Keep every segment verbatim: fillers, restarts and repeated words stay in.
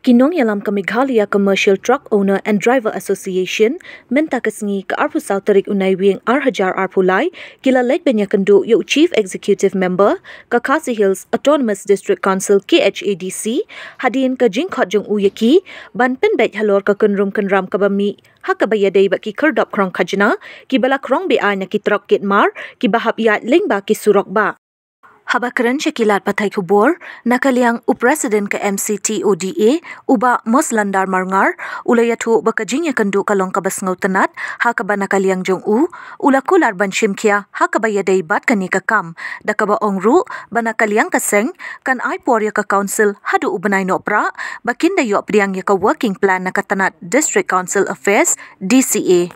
Ki nongïalam ka Meghalaya Commercial Truck Owner and Driver Association mynta ka sngi ka arphew saw tarik u Naiwieng ar hajar arphew lai ki la leit ban ïakynduh ïa u Chief Executive Member ka Khasi Hills Autonomous District Council, K H A D C, hadien ka jingkhot jong u ïa ki ban pynbeit halor ka kynrum kynram kaba mih ha kaba ïadei bad ki khyrdop khrong khajna kiba la khrong beaiñ na ki trok kit mar kiba hap ïaid lyngba ki surok bah. Haba kren sha ki lad pathai khubor na ka liang u President ka M C T O D A, u Bah Moslandar Marngar, u la ïathuh ba ka jingïakynduh ka long kaba sngewtynnat, ha kaba na ka liang jong u u la kular ban shim khia ha kaba ïadei bad kane ka kam, da kaba ong ruh ba na ka liang ka seng kan ai por ïa ka Council haduh u bnai Nohprah ba kin da ïoh pdiang ïa ka Working Plan na ka tnat District Council Affairs, D C A.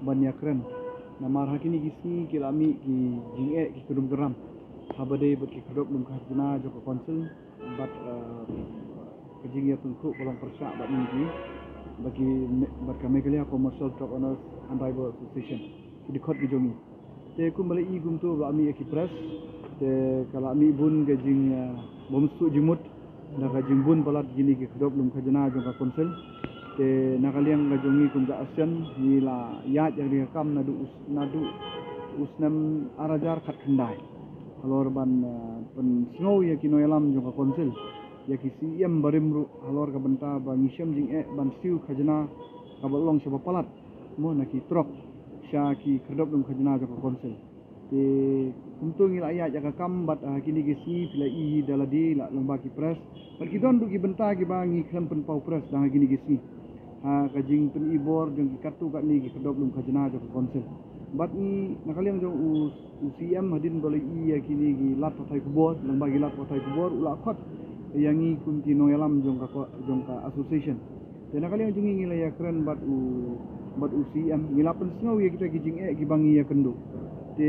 Ban ïakren. Namar ha kine ki sngi ki la mih ki jingeh ki khyrdop khyrdop haba dei bad ki khyrdop lum khajna jong ka Council bad, eh, ka jingïatyngkhuh ka long pyrshah bad ngi ki, bad ki me-, bad ka Meghalaya Commercial Truck Owners and Driver Association, ki dkhot ki jong ngi. Te kumba la i kumto ba la mih ïa ki press, te ka la mih bun ka jing, eh, bym suk jingmut da ka jingbun palat kine ki khyrdop lum khajna jong ka Council. Te na ka liang ka jong ngi kum ka ASEAN ngi la ïaid ïa ka kam naduh u s-, naduh u snem ar hajar khatkhyndai halor ban, eh, pynsngew ïa ki nongïalam jong ka Council, ïa ki C E M barim ruh halor ka bynta ba ngi shem jingeh ban siew khajna kaba long shaba palat, mo, na ki trok sha ki khyrdop lum khajna jong ka Council. Te kumto ngi la ïaid ïa ka kam bad, ah, kine ki sngi phi la i da lade la lyngba ki press. Bad ki don ruh ki bynta kiba ngi khlem pynpaw press dang ha kine ki sngi. Ha ka jingpyni bor jong ki katto katne ki khyrdop lum khajna jong ka Council. Bad ngi na ka liang jong u, u C M hadien ba la i ïa kine ki lad pathai khubor, lyngba ki lad pathai khubor u la khot ïa ngi kum ki nongïalam jong ka ko-, jong ka association. Te na ka liang jong ngi ngi la ïakren bad u, bad u C M, ngi la pynsngew ïa kita ki jingeh kiba ngi ïakynduh. Te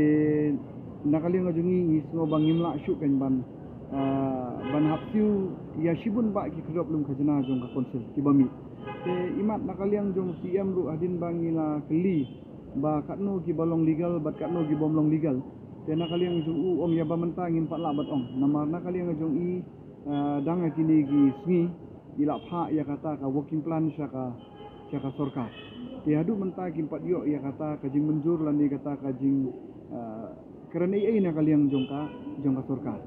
na ka liang jong ngi ngi sngew ba ngim lah shuh kan ban, ah, ban hap siew ïa shibun bah ki khyrdop lum khajna jong ka Council kiba mih. Te imat na ka liang jong C M ruh hadien ba ngi la kylli ba katno kiba long legal bad katno ki bym long legal. Te na ka liang jong u ong ïa ba mynta ngim pat lah ban ong. Namar na ka liang jong i, ah, dang ha kine ki sngi i la phah ïa kata ka working plan sha ka, sha ka sorkar. Te haduh mynta kim pat ïoh ïa kata ka jingmynjur lane kata ka jing, ah, kren ei ei na ka liang jong ka, jong ka sorkar.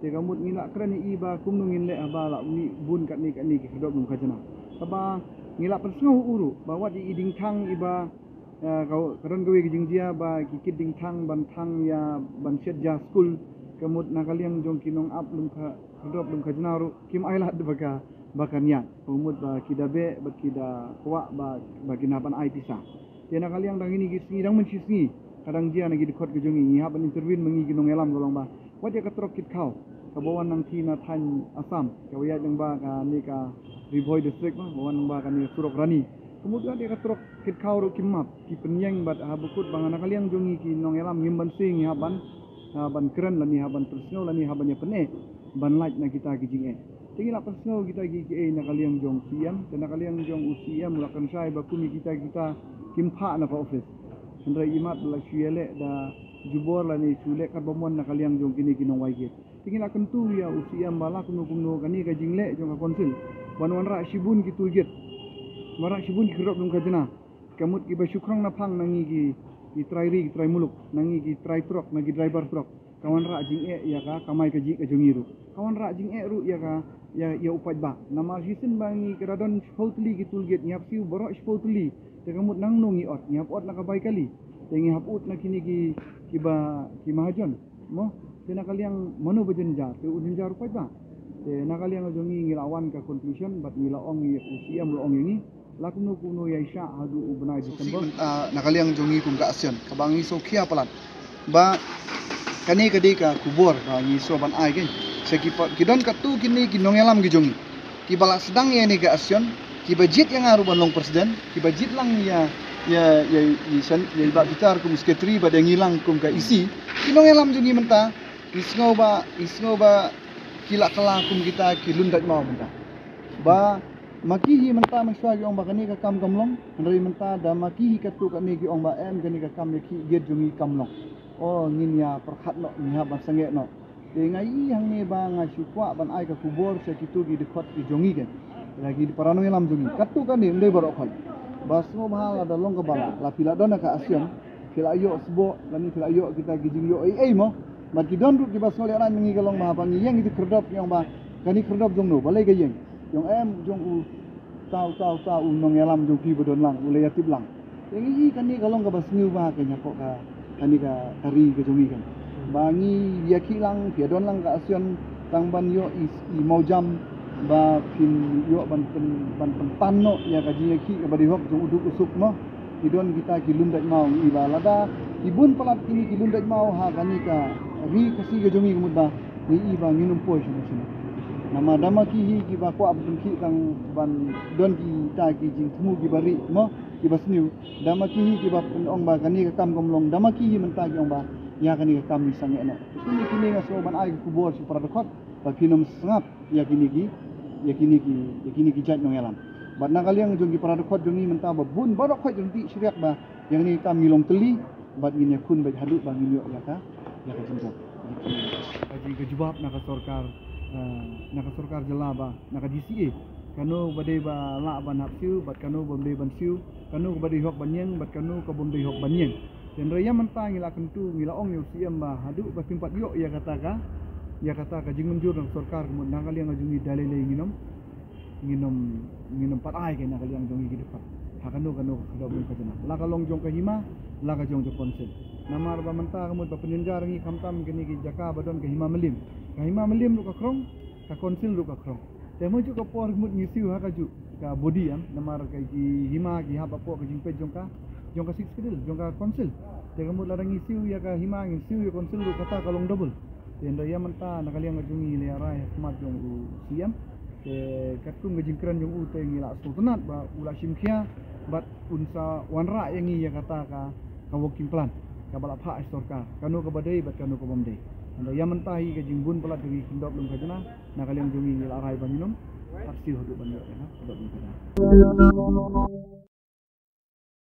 Te ka mut ngi la kren ei ei ba kumno ngin leh haba la mih bun katne katne ki khyrdop lum khajna. Kaba ngi la pynsngew u ruh ba wat i ding thang iba, eh, ka, ka don kawei ka jingjia ba ki kit ding thang ban thang ïa ban shet ja skul. Ka mut na ka liang jong ki nongap lum kha, khyrdop lum khajna ruh kim ai lad ba ka, ba kan ïaid. Ka mut ba ki da beh bad ki da kwah ba, ba kin hap ban ai pisa. Te na ka liang dang kine ki sngi dang mynshi sngi ka dang jia na ki dkhot ka jong ngi ngi hap ban intervene ma ngi ki nongïalam ka long ba wat ïa ka trok kit khaw kaba wan nangthie na thaiñ Assam kaba ïaid lyngba kane ka Ri Bhoi District, ba wan lyngba kane surok Rani. Ka mut wat ïa ka trok kit khaw ruh kim map, ki pynïeng bad haba kut ba nga na ka liang jong ngi ki nongïalam ngim banse ngi hap ban, hap ban kren lane hap ban pynsngew lane hap ban ïa pyneh ban lait na kita ki jingeh. Te ngi la pynsngew kita ki, kiei na ka liang jong C M, te na ka liang jong u C M u la kren shai ba kum ïa kita, kita kim phah na ka office. Hynrei imat la shu ïaleh da jubor lane shu leh kat ba mon na ka liang jong kine ki nongwai gate. Te ngi la kyntu ïa u C M ba la kumno kumno kane ka jingleh jong ka Council ban wanrah shibun ki toll gate, wanrah shibun ki khyrdop lum khajna. Ka mut kiba shu khrong na phang na ngi ki, ki trai ri, ki trai muluk, na ngi ki trai trok, na ki driver trok. Ka wanrah jingeh ïa ka kamai kajih ka jong ngi ruh. Ka wanrah jingeh ruh ïa ka, ïa, ïa u paidbah. Namar shisien ba ngi ka da don shiphew tylli ki toll gate, ngi hap siew baroh shiphew tylli. Te ka mut nangno ngi ot, ngi hap ot na ka bai kali. Te ngi hap ot na kine ki, kiba, ki mahajon. Mo, te na ka liang mano ba jynjar, te u jynjar u paidbah. Te na ka liang jong ngi ngi la wan ka conclusion bad ngi la ong ïa u C M la ong ïa ngi. La kumno kumno ïa i shah haduh u bnai December. Ah, na ka liang jong ngi kum ka ASEAN kaba ngi sngewkhia palat ba kane ka dei ka khubor ba ngi sngewbha ban ai kein sha ki pa, ki don katto kine ki nongïalam ki jong ngi kiba la sdang ïa kane ka ASEAN, kiba jied ïa nga ruh ban long president, kiba jied lang ïa, ïa, ïa, ïa, ïa, ïa i Bah Peter kum secretary bad ïa ngi lang kum ka E C. Ki nongïalam jong ngi mynta ngi sngew ba, ngi sngew ba ki la kylla kum kita ki lun dait maw mynta. Ba ma ki hi mynta mynshuwa ki ong ba kane ka kam kam long, hynrei mynta da ma ki hi katto katne ki ong ba em kane ka kam ïa ki gate jong ngi kam long. O ngin ïa pyrkhat noh, ngi hap ban sangeh noh. Te nga ïohi hangne ba nga shu kwah ban ai ka khubor sha kito ki dkhot ki jong ngi, kan, la ki para nongïalam jong ngi. Katto katne, ym dei baroh khoit. Ba sngewbha lada long kaba lah, la phi la don ha ka Axiom, phi la ïoh sboh, lane phi la ïoh kita ki jingïoh ei ei mo. Bad ki don ruh kiba sngewlehrain ma ngi ka long ba haba ngi ïeng ïa ki khyrdop ngi ong ba kane khyrdop jong no, balei ka ïeng. Jong em, jong u, uta uta uta u nongïalam jong phi ba don lang, u la ïatip lang. Te ngi ïohi kane ka long kaba sngewbha ka ïa ka, kane ka, ka ri ka jong ngi, kan. Ba ngi ïakhih lang, phi ïa don lang ka Axiom tang ban ïoh i, i mawjam ba phin ïoh ban pyn, ban pyntan noh ïa ka jingïakhih kaba dei hok jong u duk u suk mo. Ki don kita ki lum dait maw, ngi ïohi ba lada ki bun palat kine ki lum dait maw ha kane ka ri Khasi ka jong ngi, ka mut ba ngi ïohi ba ngin ym poi shuh shuh. Namar da ma ki hi kiba kwah ban pynkhih tang ban don kita ki jingthmu kiba rieh mo, kiba sniew. Da ma ki hi kiba pyn-ong ba kane ka kam kam long, da ma ki hi mynta ki ong ba ïa kane ka kam ngi sangeh noh. Te kine kine nga sngew ban ai ka khubor sha para dkhot ba phin ym sngap ïa kine ki, ïa kine ki, ïa kine ki jait nongïalam. Bad na ka liang jong ki para dkhot jong ngi mynta ba bun baroh khoit jong ngi shriak ba ïa kane ka kam ngi long tylli bad ngin ïakhun beit haduh ba ngin ïoh ïa ka, ïa ka jingjop. Ka jing ka jubab na ka sorkar, eh, na ka sorkar jylla ba na ka D C A. Kano ba dei ba lah ban hap siew bad kano ba ym dei ban siew, kano kaba dei hok ban ïeng bad kano kaba ym dei hok ban ïeng. Te hynrei ïa mynta ngi la kyntu, ngi la ong ïa u C M ba haduh ba phim pat ïoh ïa kata ka, ïa kata ka jingmynjur na ka sorkar, ka mut na ka liang jong ngi da lei lei ngin ym, ngin ym, ngin ym pat ai ka na ka liang jong ngi ki dkhot ha kano kano ka khyrdop lum ka jnah, la ka long jong ka hima, la ka jong ka council. Namar ba mynta ka mut ba pynjynjar ngi khamtam kine ki jaka ba don ka hima Mylliem. Ka hima Mylliem ruh ka krong, ka council ruh ka krong. Te mo juh ka por ka mut ngi siew ha ka juh ka body, em, namar ka ki hima ki hap hapoh ka jingpeit jong ka, jong ka Sixth Schedule, jong ka council. Te ka mut lada ngi siew ïa ka hima, ngin siew ïa council ruh, kata ka long double. Te hynrei ïa mynta na ka liang ka jong ngi la rai ha khmat jong u C M. Te katkum ka jingkren jong u te ngi la sngewtynnat ba u la shim khia bad un sa wanrah ïa ngi ïa kata ka, ka working plan kaba la phah sha sorkar, kano kaba dei bad kano kaba ym dei. Hynrei ïa mynta hi ka jingbun palat jong ngi khyrdop lum ka jnah, na ka liang jong ngi ngi la rai ba ngin ym pat siew haduh ban ïoh ïa ka khyrdop lum ka jnah.